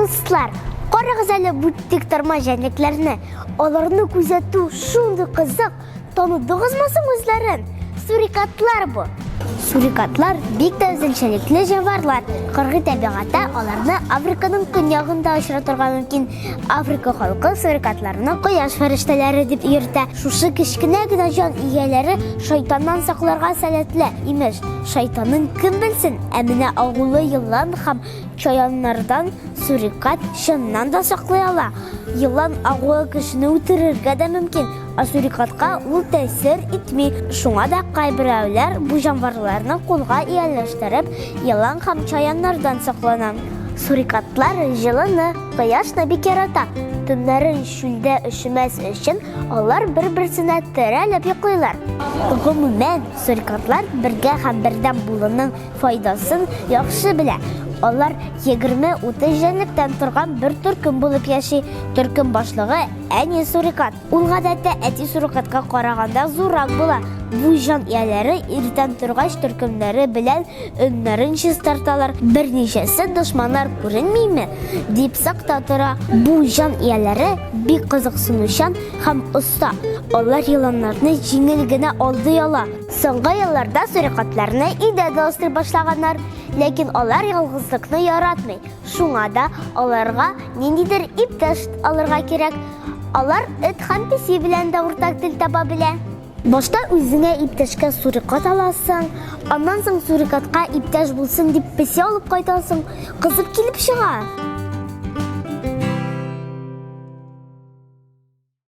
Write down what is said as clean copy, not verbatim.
Дуслар, карагыз әле бу тиктормас җәнлекләрне. Аларны күзәтү шундый кызык. Таныдыгызмы соң үзләрен? Сурикатлар бу. Сурикатлар бик тә үзенчәлекле җанварлар. Кыргый табигатьтә аларны Африканың көньягында очратырга мөмкин. Африка халкы сурикатларны кояш фәрештәләре дип йөртә. Шушы кечкенә генә җан ияләре шайтаннан сакларга сәләтле, имеш. Шайтанын кем белсен, ә менә агулы елан һәм чаяннардан сурикат чыннан да саклый ала. Елан агуы кешене үтерергә дә мөмкин. Ә сурикатка ул тәэсир итми. Шуңа да кайберәүләр бу җанварларны кулга ияләштереп, елан һәм чаяннардан саклана. Сурикатлар җылыны, кояшны бик ярата. Төннәрен чүлдә өшемәс өчен алар бер-берсенә терәлеп йоклыйлар. Гомумән, сурикатлар бергә һәм бердәм булуның файдасын яхшы белә. Алар 20-30 җәнлектән торган бер төркем булып яши. Төркем башлыгы әни сурикат. Ул гадәттә әти сурикатка караганда зуррак була. Бу җан ияләре иртән торгач төркемнәре белән өннәрен чистарталар. Берничәсе дошманнар күренмиме дип сакта тора. Бу җан ияләре бик кызыксынучан һәм оста. Алар еланнарны җиңел генә алдый ала. Соңгы елларда сурикатларны өйдә дә үстереп башлаганнар. Ләкин алар ялгызлыкны яратмый. Шуңа да аларга ниндидер иптәш алырга кирәк. Алар эт һәм песи белән дә уртак тел таба белә. Башта үзеңә иптәшкә сурикат аласың, аннан соң сурикатка иптәш булсын дип песи алып кайтасың. Кызык килеп чыга.